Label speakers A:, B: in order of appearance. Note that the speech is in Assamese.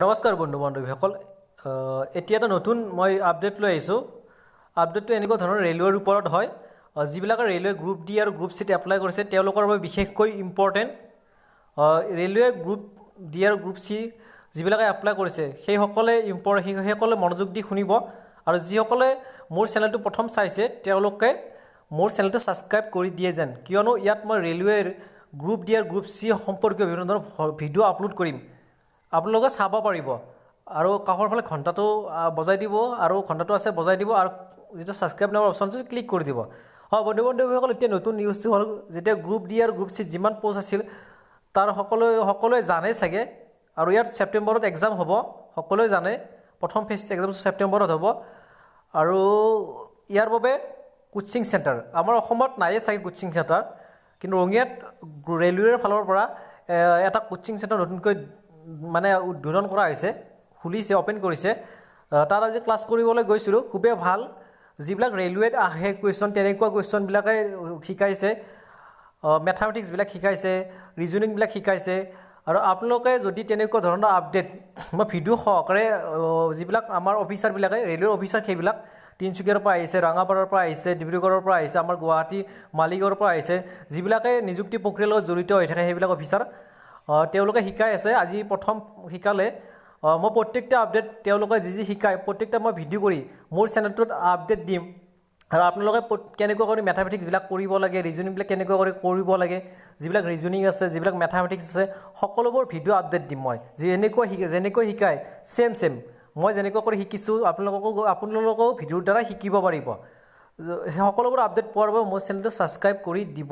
A: নমস্কাৰ বন্ধু বান্ধৱীসকল, এতিয়া এটা নতুন মই আপডেট লৈ আহিছোঁ। আপডেটটো এনেকুৱা ধৰণৰ ৰেলৱেৰ ওপৰত হয়। যিবিলাকে ৰেলৱে গ্ৰুপ ডি আৰু গ্ৰুপ চিত এপ্লাই কৰিছে, তেওঁলোকৰ বাবে বিশেষকৈ ইম্পৰ্টেণ্ট। ৰেলৱে গ্ৰুপ ডি আৰু গ্ৰুপ চি যিবিলাকে এপ্লাই কৰিছে, সেইসকলে মনোযোগ দি শুনিব আৰু যিসকলে মোৰ চেনেলটো প্ৰথম চাইছে, তেওঁলোকে মোৰ চেনেলটো ছাবস্ক্ৰাইব কৰি দিয়ে যেন, কিয়নো ইয়াত মই ৰেলৱেৰ গ্ৰুপ ডি আৰু গ্ৰুপ চি সম্পৰ্কীয় বিভিন্ন ধৰণৰ ভিডিঅ' আপলোড কৰিম, আপোনালোকে চাব পাৰিব। আৰু কাষৰ ফালে ঘণ্টাটো বজাই দিব আৰু ঘণ্টাটো আছে, বজাই দিব আৰু যিটো ছাবস্ক্ৰাইব নামৰ অপশ্যনটো ক্লিক কৰি দিব। হয় বন্ধু বান্ধৱীসকল, এতিয়া নতুন নিউজটো হ'ল, যেতিয়া গ্ৰুপ ডি আৰু গ্ৰুপ চিত যিমান প'ষ্ট আছিল, তাৰ সকলোৱে জানে চাগে আৰু ইয়াত ছেপ্টেম্বৰত এক্সাম হ'ব, সকলোৱে জানে। প্ৰথম ফেজ এক্সাম ছেপ্টেম্বৰত হ'ব আৰু ইয়াৰ বাবে কোচিং চেণ্টাৰ আমাৰ অসমত নায়েই চাগে কোচিং চেণ্টাৰ, কিন্তু ৰঙিয়াত ৰেলৱেৰ ফালৰ পৰা এটা কোচিং চেণ্টাৰ নতুনকৈ মানে উদ্বোধন কৰা হৈছে, খুলিছে, অ'পেন কৰিছে। তাত আজি ক্লাছ কৰিবলৈ গৈছিলোঁ। খুবেই ভাল, যিবিলাক ৰেলৱেত আহে কুৱেশ্যন, তেনেকুৱা কুৱেশ্যনবিলাকে শিকাইছে, মেথামেটিক্সবিলাক শিকাইছে, ৰিজনিংবিলাক শিকাইছে। আৰু আপোনালোকে যদি তেনেকুৱা ধৰণৰ আপডেট মই ভিডিঅ' সহকাৰে, যিবিলাক আমাৰ অফিচাৰবিলাকে, ৰেলৱেৰ অফিচাৰ, সেইবিলাক তিনিচুকীয়াৰ পৰা আহিছে, ৰঙাপাৰাৰ পৰা আহিছে, ডিব্ৰুগড়ৰ পৰা আহিছে, আমাৰ গুৱাহাটী মালিগাঁৱৰ পৰা আহিছে, যিবিলাকে নিযুক্তি প্ৰক্ৰিয়াৰ লগত জড়িত হৈ থাকে, সেইবিলাক অফিচাৰ, তেওঁলোকে শিকাই আছে। আজি প্ৰথম শিকালে। মই প্ৰত্যেকটা আপডেট, তেওঁলোকে যি যি শিকায়, প্ৰত্যেকটা মই ভিডিঅ' কৰি মোৰ চেনেলটোত আপডেট দিম। আৰু আপোনালোকে কেনেকুৱা কৰি মেথামেটিক্সবিলাক কৰিব লাগে, ৰিজনিংবিলাক কেনেকুৱা কৰি কৰিব লাগে, যিবিলাক ৰিজনিং আছে, যিবিলাক মেথামেটিক্স আছে, সকলোবোৰ ভিডিঅ' আপডেট দিম মই। যেনেকৈ শিকায়, ছেম ছেম মই যেনেকুৱা কৰি শিকিছোঁ, আপোনালোকেও ভিডিঅ'ৰ দ্বাৰা শিকিব পাৰিব। সেই সকলোবোৰ আপডেট পোৱাৰ বাবে মোৰ চেনেলটো ছাবস্ক্ৰাইব কৰি দিব।